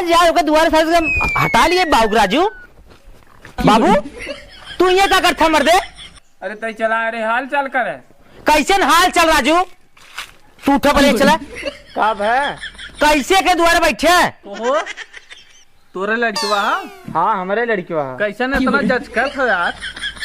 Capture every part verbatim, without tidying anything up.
यार, ओकर दुआरे सारे से हम हटा लिए बाबू राजू। बाबू, तू ये का करता मर्दे? अरे तई चला, अरे हाल चाल कर। कैसन हाल चाल राजू? तू उठा पहले चला। का भै? कैसे के दुआरे बैठे? ओहो, तोरे लड़कवा हा? हाँ, हमरे लड़कवा हा। कैसन इतना जचकत हो यार?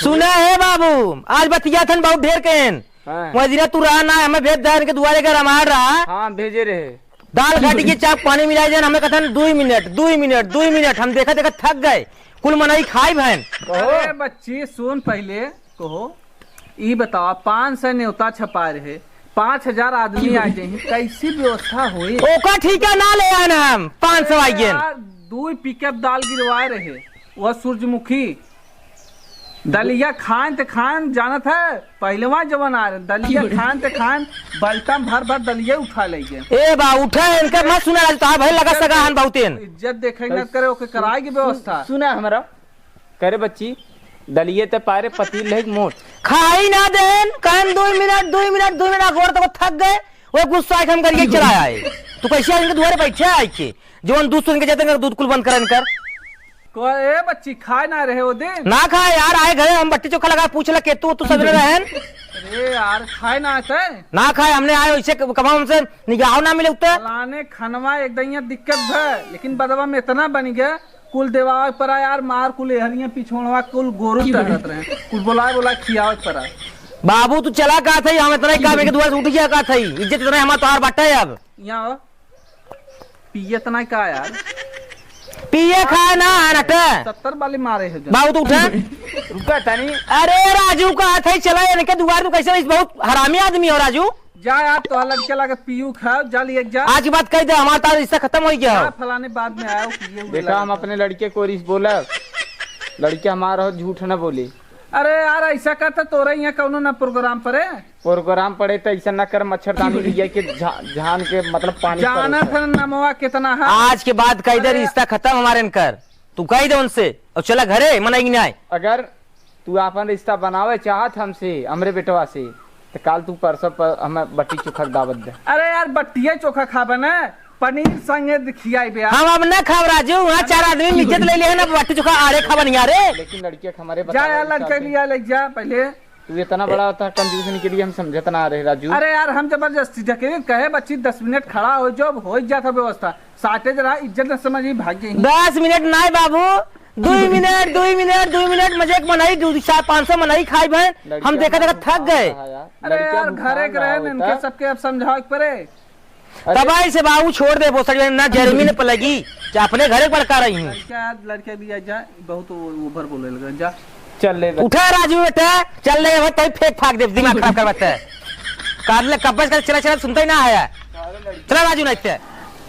सुना है बाबू, आज बतिया थन बहुत ढेर केन। हाँ। वह दिना तू रहा ना, हमें भेज दे इनके दुआरे का रामायण रहा। हाँ, भेजे रहे। दाल घाटी के चाप पानी मिलाई देन, हमें कथन, "दुई मिनट, दुई मिनट, दुई मिनट।" हम देखा देखा थक गए, कुल मनई खाई भैन। अरे बच्ची, सुन पहले, कहो, ई बताओ, पाँच सौ न्योता छपा रहे, पाँच हजार आदमी आ जाए, कैसी व्यवस्था होई? ओकर ठीका ना ले आन हम, पाँच सौ आ गए। यार, दुई पिकअप दाल गिरवाए रहे, वह सूरजमुखी, दलिया खान ते खान जानत है, पहलवान जवन आ रहे, दलिया खान ते खान, बल्टा भर भर दलिया उठा ले गए। ए बा, उठे, इनका मत सुना, आज तो भाई लगा सगा हन बहुतेन। इज्जत देखे न करे, ओके कराए की व्यवस्था। सुना हमरा, करे बच्ची, दलिये ते पारे पतील है मोट। खाई ना देन, कहन, "दुई मिनट, दुई मिनट, दुई मिनट," गोड़ तक थक गए, वो गुस्सा आके हम करिए चला आए। तू कैसे इनके दुआरे बैठे आए के? जवन दूध सुन के जाते हैं, दूध कुल बंद करन कर। को, ए बच्ची, खाए ना रहे वो दिन? ना खाए यार, आए घरे हम बट्टी चोखा लगा, पूछ ले, "केतु, तू सबेरे रहन?" अरे यार, खाए ना आते? ना खाए, हमने आए वैसे क-, कमा हमसे निगाह ना मिले उत्ते। फलाने खनवा एक दइया दिक्कत भय, लेकिन बदवा में इतना बन गया, कुल देवावे परा यार, मार कुल एहरिया पिछोड़वा कुल गोरू टहरत रहे, कुल बोलाए बोलाए खियावे परा। बाबू, तू चला का था, हम इतना ही काम है कि दुआ से उठ गया का था, इज्जत इतना हमार तोहार बाटा है अब। यहाँ पियत ना का यार? पिए खाए ना, हटे। सत्तर वाली मारे है जो। बाबू, तू उठे। रुका तनी। अरे राजू, का हाथ है, चला इनके दुआर, तू कैसे, इस बहुत हरामी आदमी हो राजू। जा यार, तो लड़के लागे पीयू खाओ, जा लिए जा। आज की बात कह दे, हमारा तार रिश्ता खत्म हो गया जा, हो। फलाने बाद में आयो, पिए हुए देखा, हम लगे। अपने लड़के को रिस बोला, लड़के हमारा हो, झूठ ना बोले। अरे यार, ऐसा कहता तोरे यहाँ कौनो ना प्रोग्राम पड़े। प्रोग्राम पड़े तो ऐसा ना कर, मच्छरदानी लिया के झा-, झान के मतलब पानी जाना पड़े। था नमवा कितना है। आज के बाद कह दे अरे। रिश्ता खत्म हमारे इनकर। तू कह दे उनसे और चला घरे, मनाई नहीं आए। अगर तू आपन रिश्ता बनावे चाहत हमसे, हमरे बेटवा से, तो काल तू परसों पर हमें बट्टी चोखा के दावत दे। अरे यार, बट्टिया चोखा खाबे ना, पनीर संगे खियाई बे यार। हम अब ना खाब राजू, वहाँ चार आदमी इज्जत ले लिए है ना, बट्टी चोखा आड़े खाबन यार रे। लेकिन लड़किया के हमारे जा बता यार, लड़का लिया ले जा पहले। तू इतना बड़ा होता कंजूस निकली, हम समझत ना रहे राजू। अरे यार, हम जबरदस्ती ढकेली कहे बच्ची दस मिनट खड़ा हो, जो हो जाता व्यवस्था। साटे जरा इज्जत न समझी, भाग गई। दस मिनट नाय बाबू, दुई मिनट, दुई मिनट, दुई मिनट, मजे के मनई, दू, चार, पाँच सौ मनई खाई भैन, हम लड़किया देखा देखा मार थक गए। रहा है यार। अरे लड़किया यार, भूखा घरे के रहा रहे, होता। इनके सबके अब समझावे के पड़े। अरे तबाही से बाबू छोड़ दे, बोसड़ी ना जर्मी ने पलगी, कि अपने घरे बड़का रही हूँ। लड़का, लड़के भी आ जाए, बहुत ओ-, ओवर बोले लगे, जा। चल ले बे। उठा राजू बेटा, चल ले, वो तई फेंक फाक दे, दिमाग खराब कर बता। काट ले, कब्बे से चला, चला, सुनता ही ना आया। चला राजू, नहीं ते।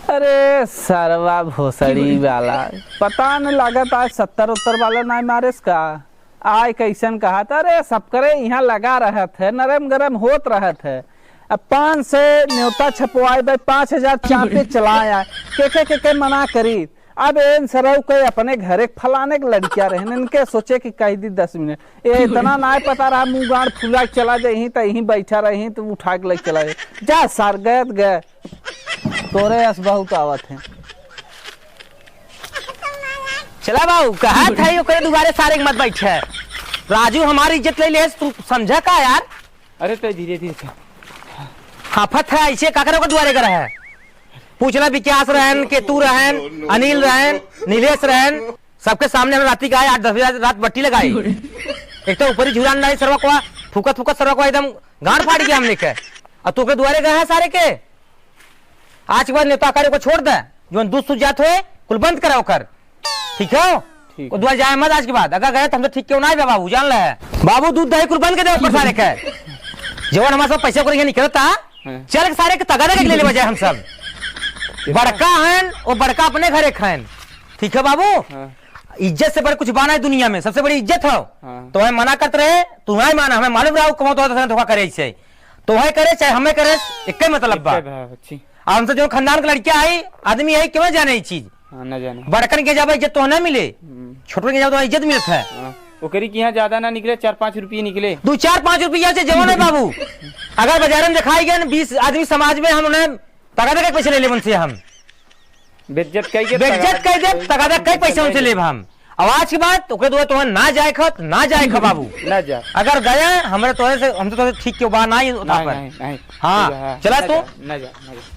अरे सरवा भोसड़ी वाला, पता नहीं लागत आज सत्तर उत्तर वाला ना मारेस का। आय कैसन कहत, अरे सबकरे यहाँ लगा रहत है, नरम गरम होत रहत है। अब पाँच से न्योता छपवाए बे, पाँच हजार चापे चलाए आए, के के के के मना करी। अब एन सरऊ के अपने घरे के फलाने के लड़किया रहन, इनके सोचे कि कह दी दस मिनट। ए इतना ना पता रहा, मुंह गांड फुला के चला जाही, त यहीं बैठा रही, त उठा के लेके चला जाए। जा सार, गए त गए, तोरे अस बहुत आवत है। चला बाबू, कहा था ही ओकरे दुआरे सारे के मत बैठे। राजू हमारी इज्जत ले ले, तू समझा का यार? अरे तो धीरे धीरे से। हाफत है ऐसे का करे ओकर दुआरे का रहे? पूछना विकास रहन, केतु रहन, अनिल रहन, नीलेश रहन, सबके सामने हम राती का आए, आठ दस बजे रात बट्टी लगाई। एक तो ऊपरी झुरान नहीं सरवा को, फूकत फूकत सरवा को एकदम गांड फाड़ गया हमने के। और तू ओकरे दुआरे गए हैं सारे के? आज के बाद नेता करे को छोड़ दे, जो दूध सूझ जात होए, कुल बंद करा ओकर। ठीक है? ठीक। वो दुआर जाए मत आज के बाद। अगर गए तो हम तो ठीक क्यों ना आए बाबू, जान ले। बाबू दूध दही कुल बंद कर दे ऊपर सारे के। जवन हमारे सब पैसे को निकलता, हाँ। चल के सारे के तगादा के ले लेवा जाए हम सब। बड़का हन, वो बड़का अपने घरे खाएन। ठीक है बाबू? हाँ। इज्जत से बड़े कुछ बाना है दुनिया में, सबसे बड़ी इज्जत हो। हाँ। तो हमें मना करते रहे, तू नहीं माना, हमें मालूम रहा, कमाओ तो धोखा करे ऐसे। तो वह करे, चाहे हमें करे, एक ही मतलब बा। एक ही बा, अच्छी। आ हमसे जो खानदान के लड़कियां आई, आदमी आई, क्यों जाने ये चीज? हाँ, ना जाने। बड़कन के जाबे इज्जत तो ना मिले, हम्म। छोटकन के जाबे तो इज्जत मिलत है। हाँ, ओकरी की यहाँ ज्यादा ना निकले, चार पाँच रुपये निकले। दो चार पाँच रुपया से जवन है बाबू, अगर बाजार में दिखाई गए ना, बीस आदमी समाज में हम उन्हें तगादा के पैसे ले ले उनसे हम। बेइज्जत कई के बेइज्जत कई दे, तगादा कई पैसा उनसे लेब हम। अब आज के बाद ओकरे दुआरे तोहर ना जाए ख, ना जाए ख बाबू। ना जा। अगर गया, हमरे तोहरे से, हम तो तोहरे ठीक क्यों बा, ना ही उठा नहीं, पर। नहीं, नहीं। हाँ, हाँ, चला ना तू। जा, ना जा, ना जा।